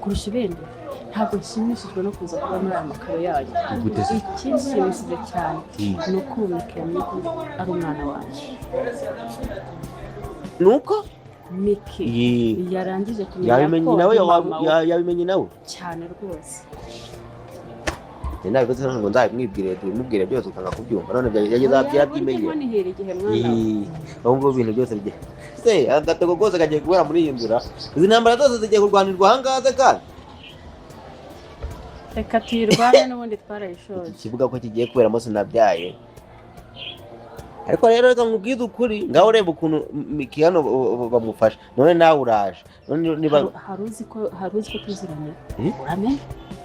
Kurusha ibindi, ntabwo nshimishijwe no kuza kuba muri aya makaro yayo. Gute se? Ikinshimishije cyane ni uko ubu Miki yamenye ko ari umwana wanjye. Nuko Miki yarangije kumenya yabimenye ko nawe. ndi mama we. Yabimenye nawe. Cyane rwose. Njye nabikoze ntabwo nzabimwibwire, tubimubwire byose ukanga kubyumva, none yageze aho Oya, abyimenyera. burya nihera igihe, mwana we. Aho ngubu ibintu byose bigiye se, agatego kose kagiye kubera muri iyi nzira, izi ntambara zose zigiye kurwanirwa aha ngaha se kandi? Reka tuyirwane, n'ubundi Iki twarayishoje. kibuga ko kigiye kuberamo sinabyaye. Ariko rero reka nkubwize ukuri, ngaho ureba ukuntu Miki hano bamufasha, none nawe uraje, none niba Hari uzi ko tuziranye? Eh? Uramenye.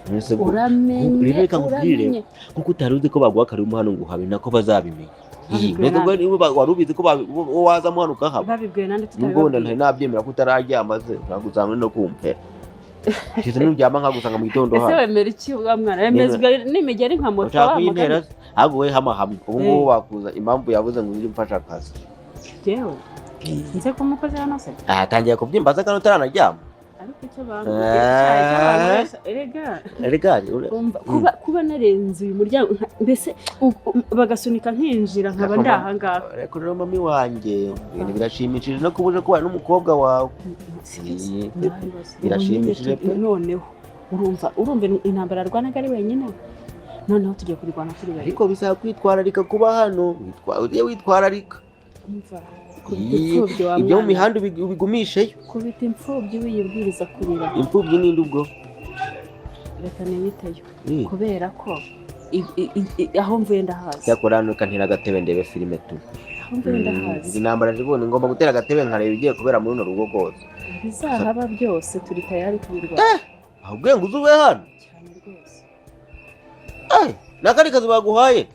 None Uramenye. Rero reka nkubwire, Uramenye. kuko utari uzi ko baguha karibu hano ngo uhabe, nako bazabimenya. Babibwiwe Mbese ubwo nande? niba wari ubizi ko wazamo hano ukahaba? Babibwiwe nande? Nubwo wenda Tutabibabwiye. ntari nabyemera ko utararyama se, ntabwo usanga no kumpera kugeza nuryama nkagusanga mu gitondo Ese hano. wemera iki wa mwana? Wemezwa n'imigeri nka moto. Ushaka Wa kuyintera mugani. se? Ahubwo wowe hama hamwe ubu ngubu wakuza impamvu yavuze ngo ujye umfasha akazi. Jewe nze ko umukozi hano se? Aha tangiye kubyimba se kandi utaranaryama. Ariko icyo bambwiye icyo abantu bose, erega Erega umva, kuba narenze uyu muryango mbese bagasunika nkinjira, nkaba ndi aha ngaha. Ariko rero mami wanjye, ibintu birashimishije no kuba uje kubana n'umukobwa wawe. Birashimishije pe. Noneho urumva intambara arwanaga ari wenyine, noneho tugiye kurwana turi babiri. Ariko bisaba kwitwararika kuba hano, ujye witwararika. Umva, kubita imfubyi wa Ibyo mu mwana. mihanda ubigumisheyo. Kubita imfubyi wiyibwiriza kurira. Imfubyi ninde ubwo? Reka niyiteyo, kubera ko aho mvuye ndahazi. Cyakora hano reka ntera agatebe ndebe filime tu. Aho mvuye ndahazi. Izi ntambara zibonye ngomba gutera agatebe nkareba ibigiye kubera muri runo rugo rwose. Ibizahaba byose turi tayari kubirwanya. Ahubwo ngo uze ube hano. Cyane rwose. N'akandi kazi baguhaye?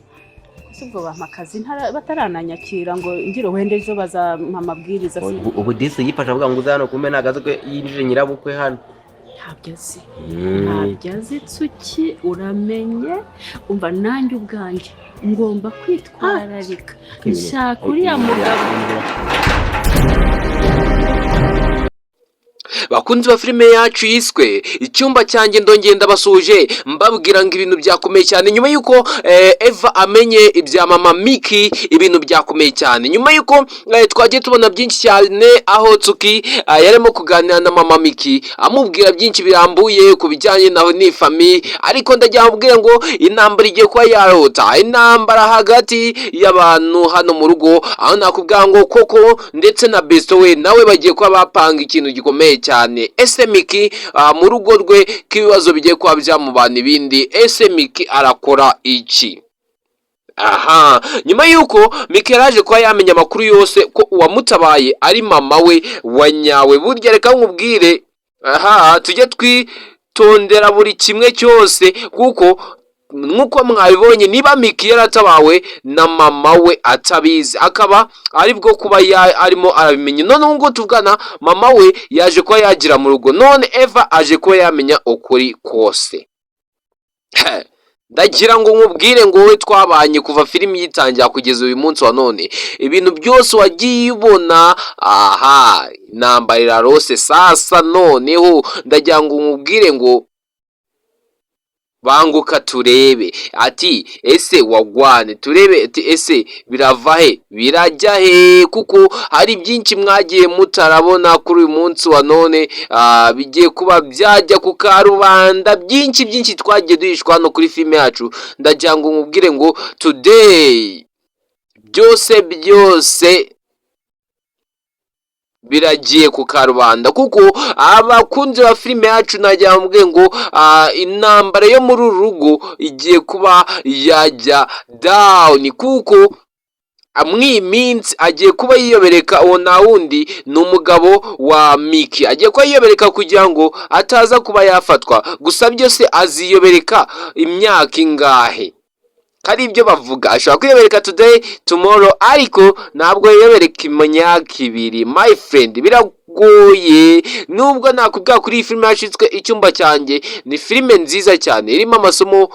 Ese ubwo bampa akazi batarananyakira ngo ngire wenda ejo bazampa amabwiriza? Ubu disi yifashe avuga ngo uze hano, kumbe ntabwo azi ko yinjije nyirabukwe hano. Ntabyo azi, ntabyo azi. Tsuki, uramenye, umva, nanjye ubwanjye ngomba kwitwararika, nshaka uriya mugabo. Bakunzi ba filime yacu yiswe Icyumba Cyanjye, ndongeye ndabasuhuje, mbabwira ngo ibintu byakomeye cyane nyuma y'uko Eva amenye ibya mama Miki. Ibintu byakomeye cyane nyuma y'uko twagiye tubona byinshi cyane, aho Tsuki yarimo kuganira na mama Miki, amubwira byinshi birambuye ku bijyanye na n'ifamille. Ariko ndagira mubwire ngo intambara igiye kuba yarota, intambara hagati y'abantu hano mu rugo, aho nakubwira ngo Koko ndetse na Besto we nawe bagiye kuba bapanga ikintu gikomeye cyane. Ese Miki mu rugo rwe k'ibibazo bigiye kuba byamubana ibindi, ese Miki arakora iki? Aha nyuma y'uko Miki yaraje kuba yamenya amakuru yose ko uwamutabaye ari mama we wa nyawe. Burya reka nkubwire, aha tujye twitondera buri kimwe cyose, kuko nk'uko mwabibonye, niba Miki yaratabawe na mama we atabizi, akaba aribwo kuba arimo arabimenya none ubu ngubu tuvugana, mama we yaje kuba yagira mu rugo, none Eva aje kuba yamenya ukuri kose. Ndagira ngo nkubwire ngo wowe twabanye kuva filimi yitangira kugeza uyu munsi wa none, ibintu byose wagiye ubona aha, intambara irarose. Sasa noneho ndagira ngo nkubwire ngo banguka turebe ati ese wagwane, turebe ati ese birava he birajya he, kuko hari byinshi mwagiye mutarabona. Kuri uyu munsi wa none bigiye kuba byajya ku karubanda, byinshi byinshi twagiye duhishwa hano kuri filime yacu. Ndagira ngo nkubwire ngo today byose byose biragiye ku karubanda, kuko abakunzi ba filime yacu, nagira ngo ngo intambara yo muri uru rugo igiye kuba yajya down, kuko mw'iyi minsi agiye kuba yiyobereka. Uwo nta wundi ni umugabo wa Miki, agiye kuba yiyobereka kugira ngo ataza kuba yafatwa. Gusa byose aziyobereka imyaka ingahe? Hari ibyo bavuga, ashobora kwiyobereka today, tomorrow, ariko ntabwo yiyobereka imyaka 2, my friend, biragoye. Nubwo nakubwira kuri iyi filime yashyizwe Icyumba Cyanjye, ni filime nziza cyane irimo amasomo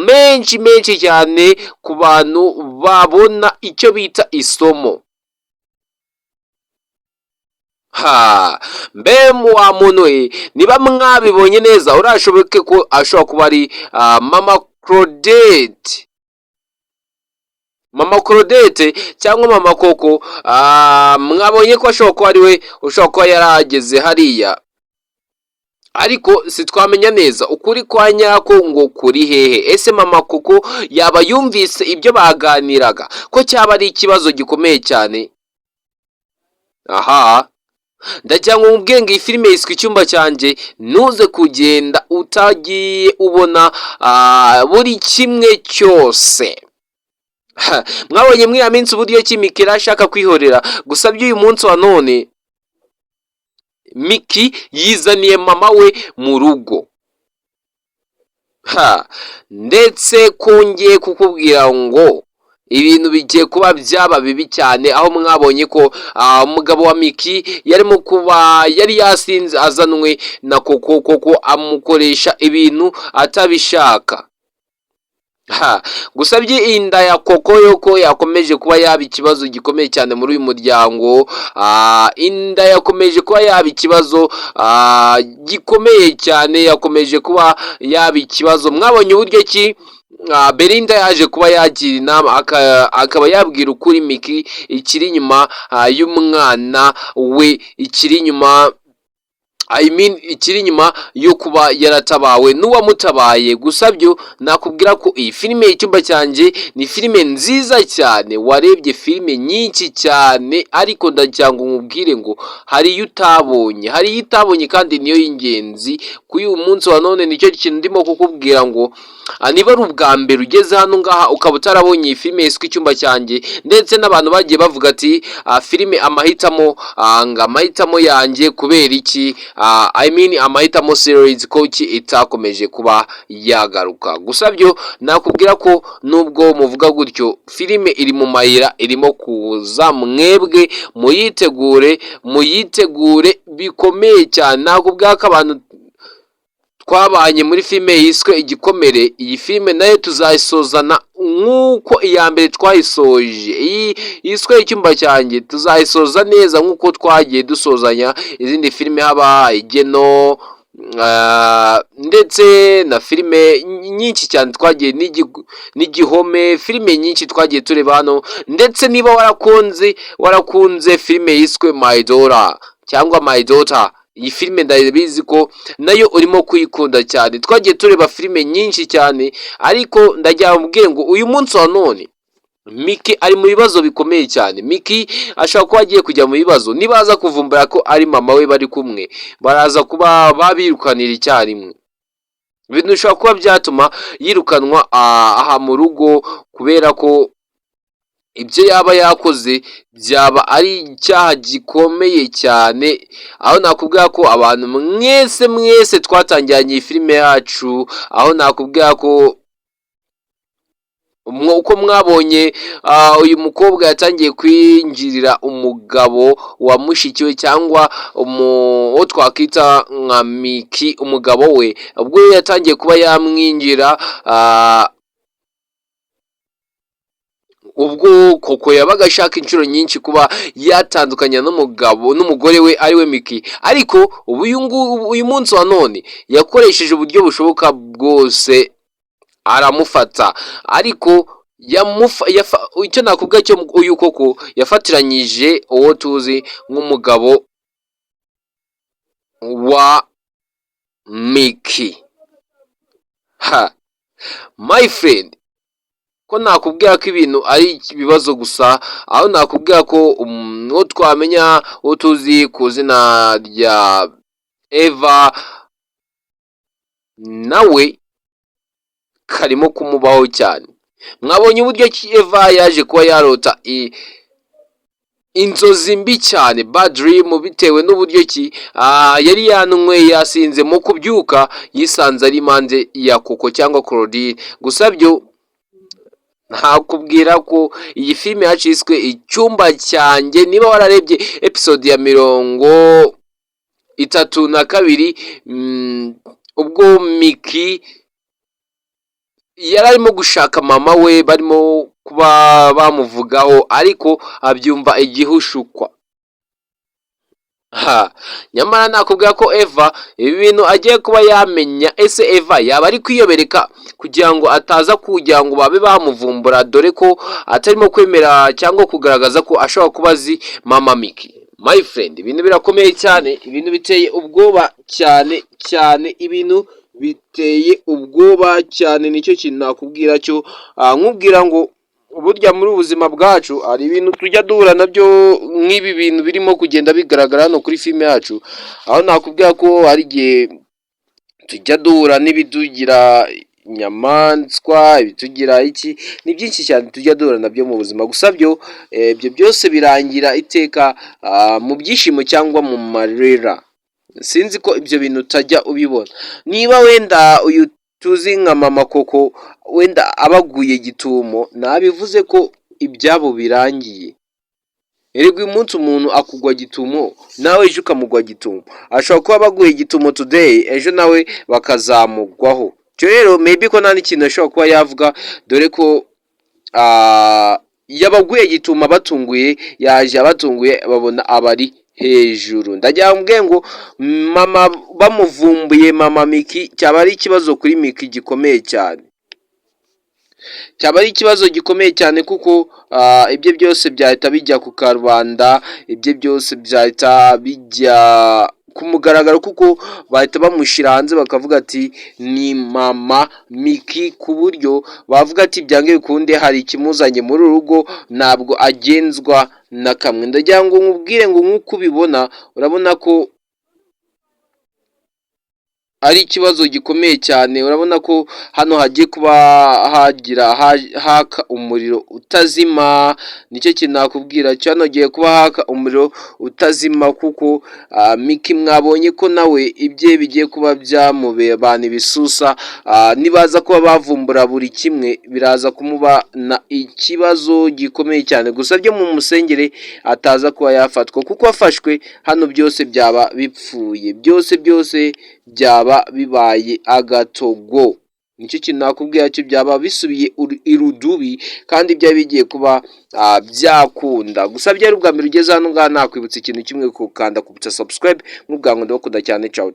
menshi menshi cyane ku bantu babona icyo bita isomo. Ha, Ha, mbe wa muntu we, niba mwabibonye neza, urashoboke ko ashobora kuba ari mama Claudette, mama Claudette cyangwa mama Koko. Mwabonye ko ashobora kuba ari we ushobora kuba yarageze hariya, ariko sitwamenya neza ukuri kwa nyako ngo kuri hehe. Ese mama Koko yaba yumvise ibyo baganiraga, ko cyaba ari ikibazo gikomeye cyane? Aha ndagira ngo mubwenge, iyi filime yiswe Icyumba Cyanjye. Ntuze kugenda utagiye ubona buri kimwe cyose. Mwabonye muri iya minsi uburyo ki Miki yari ashaka kwihorera. Gusa by'uyu munsi wa none, Miki yizaniye mama we mu rugo. Ha, ndetse kongeye kukubwira ngo ibintu bigiye kuba byaba bibi cyane, aho mwabonye ko umugabo wa Miki yarimo kuba yari yasinze, azanwe na Koko. Koko amukoresha ibintu atabishaka. Ha, gusa inda ya Koko yo ko yakomeje kuba yaba ikibazo gikomeye cyane muri uyu muryango. Inda yakomeje kuba yaba ikibazo gikomeye cyane, yakomeje kuba yaba ikibazo. Mwabonye uburyo ki Belinda yaje kuba yagira inama, akaba yabwira ukuri Miki ikiri inyuma y'umwana we, ikiri inyuma, I mean, ikiri inyuma yo kuba yaratabawe n'uwamutabaye. Gusa byo nakubwira ko iyi filime Icyumba Cyanjye ni filime nziza cyane. Warebye filime nyinshi cyane, ariko ndagira ngo nkubwire ngo hari iyo utabonye, hari iyo utabonye kandi niyo y'ingenzi kuri uyu munsi wa none. Nicyo kintu ndimo kukubwira ngo niba ari ubwa mbere ugeze hano ngaha ukaba utarabonye iyi filime yiswe Icyumba Cyanjye, ndetse n'abantu bagiye bavuga ati filime Amahitamo, ngo Amahitamo Yanjye, kubera iki, I mean Amahitamo series, ko iki itakomeje kuba yagaruka? Gusa byo nakubwira ko nubwo muvuga gutyo, filime iri mu mayira, irimo kuza. Mwebwe muyitegure, muyitegure bikomeye cyane. Nakubwira ko abantu twabanye muri filime yiswe Igikomere, iyi filime nayo tuzayisozana nk'uko iya mbere twayisoje. Iyi yiswe Icyumba Cyanjye tuzayisoza neza nk'uko twagiye dusozanya izindi filime, haba Igeno, ndetse na filime nyinshi cyane twagiye n'Igihome, filime nyinshi twagiye tureba hano. Ndetse niba warakunze filime yiswe My Daughter cyangwa My Daughter, iyi filime ndabizi ko nayo urimo kuyikunda cyane. Twagiye tureba filime nyinshi cyane, ariko ndagira mubwire ngo uyu munsi wa none Miki ari mu bibazo bikomeye cyane. Miki ashobora kuba agiye kujya mu bibazo. Niba aza kuvumbura ko ari mama we bari kumwe, baraza kuba babirukanira icyarimwe. Ibintu bishobora kuba byatuma yirukanwa aha mu rugo, kubera ko ibyo yaba yakoze byaba ari icyaha gikomeye cyane. Aho nakubwira ko abantu mwese mwese twatangiranye iyi filime yacu, aho nakubwira ko uko mwabonye uyu mukobwa yatangiye kwinjirira umugabo wa mushiki we, cyangwa uwo twakwita nka Miki, umugabo we, ubwo yatangiye kuba yamwinjira, ubwo Koko yabaga ashaka inshuro nyinshi kuba yatandukanya n'umugabo n'umugore we, ariwe Miki. Ariko ubu uyu munsi wa none yakoresheje uburyo bushoboka bwose aramufata, ariko icyo nakubwira cyo, uyu Koko yafatiranyije uwo tuzi nk'umugabo wa Miki. Ha, my friend, ko nakubwira ko ibintu ari ibibazo gusa, aho nakubwira ko uwo twamenya, uwo tuzi ku izina rya Eva, nawe karimo kumubaho cyane. Mwabonye uburyo ki Eva yaje kuba yarota inzozi mbi cyane, bad dream, bitewe n'uburyo ki yari yanyweye yasinze, mu kubyuka yisanze ari impande ya Koko cyangwa Claudine. Gusa byo ntakubwira ko iyi filime yacu yiswe Icyumba Cyanjye, niba wararebye episode ya 32, ubwo Miki yari arimo gushaka mama we, barimo kuba bamuvugaho, ariko abyumva igihushukwa. Ha, nyamara nakubwira ko Eva ibi bintu agiye kuba yamenya. Ese Eva yaba ari kwiyobereka kugira ngo ataza kugira ngo babe bamuvumbura, dore ko atarimo kwemera cyangwa kugaragaza ko ashobora kuba azi mama Miki? My friend, ibintu birakomeye cyane, ibintu biteye ubwoba cyane cyane, ibintu biteye ubwoba cyane. Nicyo kintu nakubwira cyo, nkubwira ngo burya muri ubuzima bwacu hari ibintu tujya duhura nabyo nk'ibi bintu birimo kugenda bigaragara hano kuri filime yacu, aho nakubwira ko hari igihe tujya duhura n'ibitugira inyamaswa, ibitugira iki. Ni byinshi cyane tujya duhura nabyo mu buzima. Gusa byo ibyo byose birangira iteka mu byishimo cyangwa mu marira. Sinzi ko ibyo bintu utajya ubibona. Niba wenda uyu tuzi nka mama Koko wenda abaguye gitumo, nabivuze ko ibyabo birangiye. Erega uyu munsi umuntu akugwa gitumo, nawe ejo ukamugwa gitumo. Ashobora kuba baguye gitumo today, ejo nawe bakazamugwaho. Icyo rero maybe ko nta n'ikintu ashobora kuba yavuga, dore ko yabaguye gitumo abatunguye, yaje abatunguye, babona abari hejuru. Ndagira ngo ngo mama bamuvumbuye, mama Miki, cyaba ari ikibazo kuri Miki gikomeye cyane, cyaba ari ikibazo gikomeye cyane, kuko ibyo byose byahita bijya ku karubanda, ibyo byose byahita bijya ku mugaragaro, kuko bahita bamushyira hanze bakavuga ati ni mama Miki, ku buryo bavuga ati byange bikunde hari ikimuzanye muri uru rugo, ntabwo agenzwa na kamwe. Ndagira ngo nkubwire ngo nk'uko ubibona, urabona ko ari ikibazo gikomeye cyane. Urabona ko hano hagiye kuba hagira haka umuriro utazima. Nicyo kintu nakubwira cyo, hano hagiye kuba haka umuriro utazima, kuko Miki mwabonye ko nawe ibye bigiye kuba byamubana ibisusa. Nibaza kuba bavumbura buri kimwe, biraza kumubana ikibazo gikomeye cyane. Gusa byo mu musengere ataza kuba yafatwa, kuko afashwe hano byose byaba bipfuye, byose byose byaba bibaye agatogo. Nicyo kintu nakubwira cyo, byaba bisubiye irudubi kandi byaba bigiye kuba byakunda. Gusa byari ubwa mbere ugeze hano ngaha, nakwibutsa ikintu kimwe: gukanda ku subscribe. Nk'ubwa ngo ndabakunda cyane. Ciao.